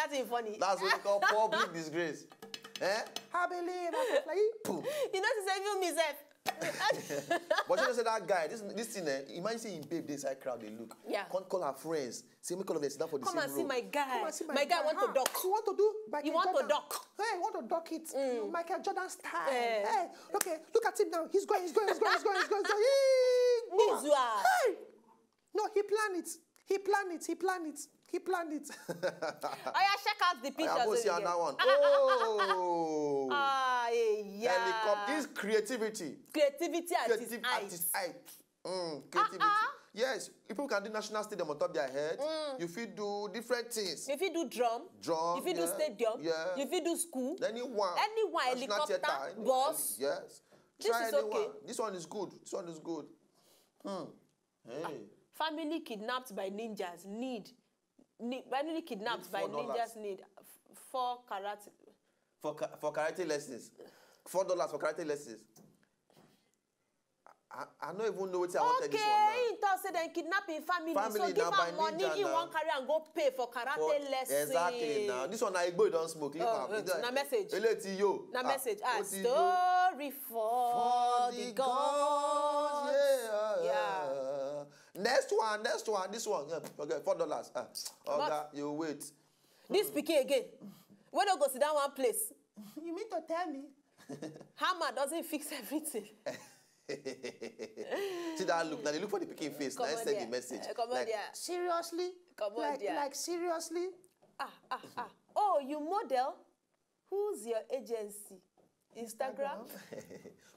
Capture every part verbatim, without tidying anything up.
That's even funny. That's what we call public disgrace. Eh? I believe I can fly. Boom. You know, to say even me sef. But you know, say that guy, this this thing, eh, imagine say him babe dey inside crowd, they look. Yeah. Can't call her friends. Say, make all of them sit down for the Come same and see row. my guy. Come and see my My guy guy. want to Ah, duck. You want to do Michael You want to Jordan. Duck. Hey, want to duck it. Michael Jordan style. Eh. Hey, okay, look at him now. He's going, he's going, he's going, he's going, he's going, he's going. He- This you are. Hey! No, he planned it. He planned it. He planned it. He planned it. Oh yeah, check out the pictures. I go see Again. Another one. Ah, ah, ah, ah, ah, ah. Oh. Ah, yeah. Helicopter. This creativity. Creativity at Creative its height. At its height. Mm, creativity. Ah, ah. Yes, people can do national stadium on top their head. You fit do different things. You fit do drum. Drum. You fit do Yeah. stadium. Yeah. You fit do school. Anyone. Anyone, National helicopter, theatre, any- bus. Yes. This Try is anyone. Okay. This one is good. This one is good. Hmm. Hey. Family kidnapped by ninjas. Need. Need family kidnapped Need by four dollars. Ninjas need f- four karate. For ka- for karate lessons. Four dollars for karate lessons. I, I, I don't even know what I want to Okay, this one now. He talk say dem kidnap him family, so Family give na by am money. ninja He now. wan carry am go pay for karate For- lesson. Exactly now. This one na Igbo don smoke. Leave Oh, am. It's na message. Eleti yo. Na Ah, message. Ah, what is story for the gods. Yeah. Yeah. Next one, next one, this one. Yeah, okay, four dollars. Ah, Oga, you wait. This pikin again. We no go sit down one place. You mean to tell me? Hammer doesn't fix everything. See that look. Now they look for the pikin face. Come Now on send there. the message. Eh, come on Like, there. Seriously? Come on Like, there. Like seriously? Ah, ah, ah. Oh, you model? Who's your agency? Instagram?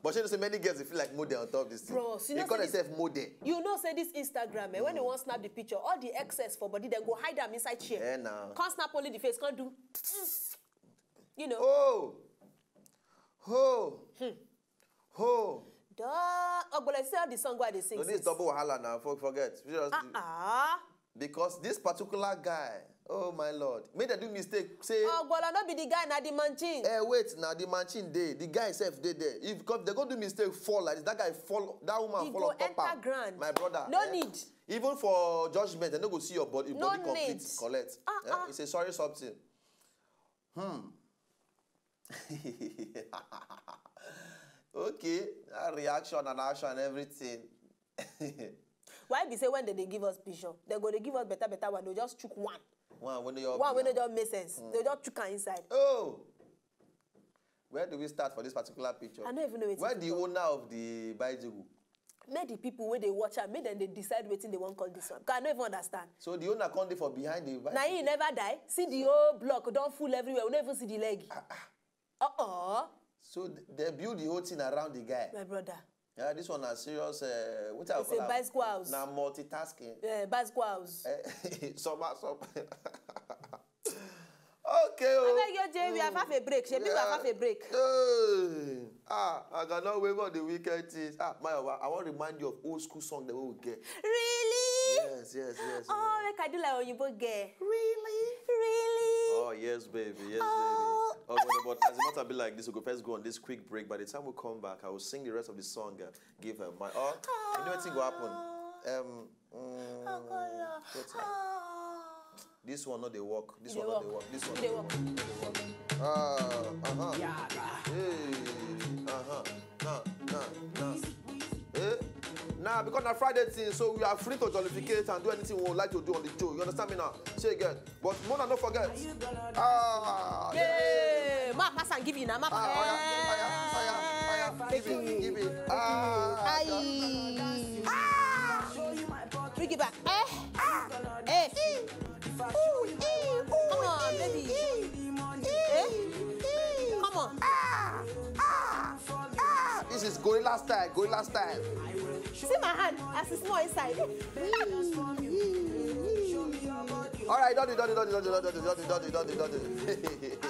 But you know, so many girls they feel like model on top of this thing. Bros, you They know call say this- themselves model. You know, say this Instagram, eh, when they want snap the picture, all the excess for body, then go hide them inside chair. Yeah, now. Can't snap only the face, can't do. You know. Oh, oh, oh. Duh. Oh, but I see how the song where they sing. So this Since. Double wahala now. For, forget. Seriously. Ah, ah. Because this particular guy, oh my lord, made a do mistake. Say, Oh, well, I not be the guy, not the man chin. Eh, wait, now the machine day, the guy himself day there. If, because they go do mistake, fall like this, that guy fall, that woman He fall go on top enter am. Grand. My brother, No eh? Need. Even for judgment, they no go see your body, No body complete, need. Collect. Ah, Eh, ah. It's a sorry something. Hmm. Okay, that reaction and action and everything. Why be say when they, they give us picture, they go they give us better better one. They just chook one. One when they all One when they black. Don't make sense. They just chook am inside. Oh, where do we start for this particular picture? I don't even know wetin Where to the owner of the bicycle? Make the people where they watch am, make them they decide wetin they want call this one. 'Cause I don't even understand. So the owner come dey for behind the bicycle. Now he never die. See the whole block don't full everywhere. We never see the leg. Uh uh. So th- they build the whole thing around the guy. My brother. Yeah, this one na serious. Uh, what I It's a bicycle house. Na multitasking. Yeah, bicycle house. Eh, summer, summer. Okay, oh. Abeg, your J, we have half a break. Shebi we have half a break. Hey. Ah, I cannot wait for the weekend things. Ah, my, I want to remind you of old school song that we will get. Really? Yes, yes, yes. Oh, make I do like Oyinbo girl. Really? Really? Oh yes, baby, yes, baby. Oh, but, but as a matter be like this, we go first go on this quick break. By the time we come back, I will sing the rest of the song. Uh, give her my all. You know what thing go happen? Um, mm, wait a- This one not they work. This They one not they work. Work. This one They not work. They work. Ah, uh huh. Hey, uh huh. Nah, nah, nah. Eh? Now, because on Friday thing, so we are free to jollificate and do anything we would like to do on the show. You understand me now? Say again. But Mona, don't forget. Ah, Yeah, ma pass and give you now, ma Ah, pass. oh yeah, oh yeah, oh yeah, oh yeah. Give it, give it. Ah, Aye. Bring it back. Eh? Eh? Come on, baby. Eh? Come on. This is gorilla style, gorilla style. See my hand as it's small inside. All right, done it, done it, done it, done it, done it, done it, done it, done it, done it.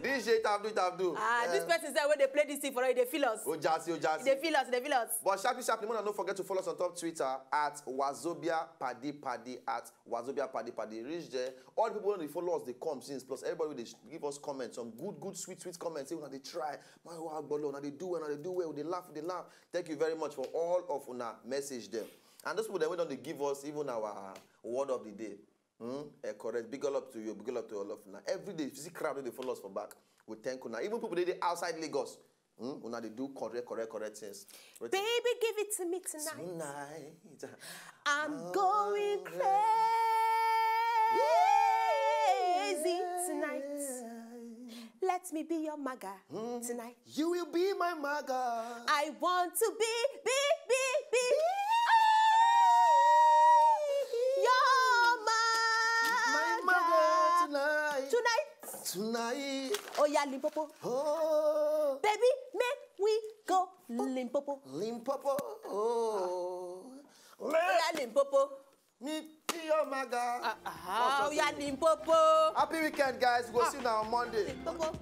D J Tabdu, Tabdu. Ah, this Eh, person said when they play this thing for you, they feel us. Ojasi, Ojasi. They feel us. They feel us. But sharply, sharply, man, don't forget to follow us on top Twitter at Wazobia Paddy Paddy, at Wazobia Paddy Paddy. Reach there. All the people when they follow us, they come since. Plus everybody they sh- give us comments, some good, good, sweet, sweet comments. Say when they try, my wow, when they do well, they laugh, they laugh. Thank you very much for all of una message them. And those people that we don't give us even our word of the day. Hmm? Eh, correct. Big up to you. Big up to all of now. Every day, if you see crowd, they follow us for back. We thank you now. Even people they dey outside Lagos. Hmm? Una dey do correct, correct, correct things. Wetin? Baby, give it to me tonight. Tonight. I'm going crazy tonight. Let me be your maga tonight. You will be my maga. I want to be, be, be, be. Your My maga. maga tonight. Tonight. Tonight. Oh, yeah, Limpopo. Oh, Baby, make we go Limpopo. Limpopo. Oh. Oh, yeah, Limpopo. Me be your maga. Ah, oh, yeah, Limpopo. Happy weekend, guys. We'll see you now on Monday. Limpopo.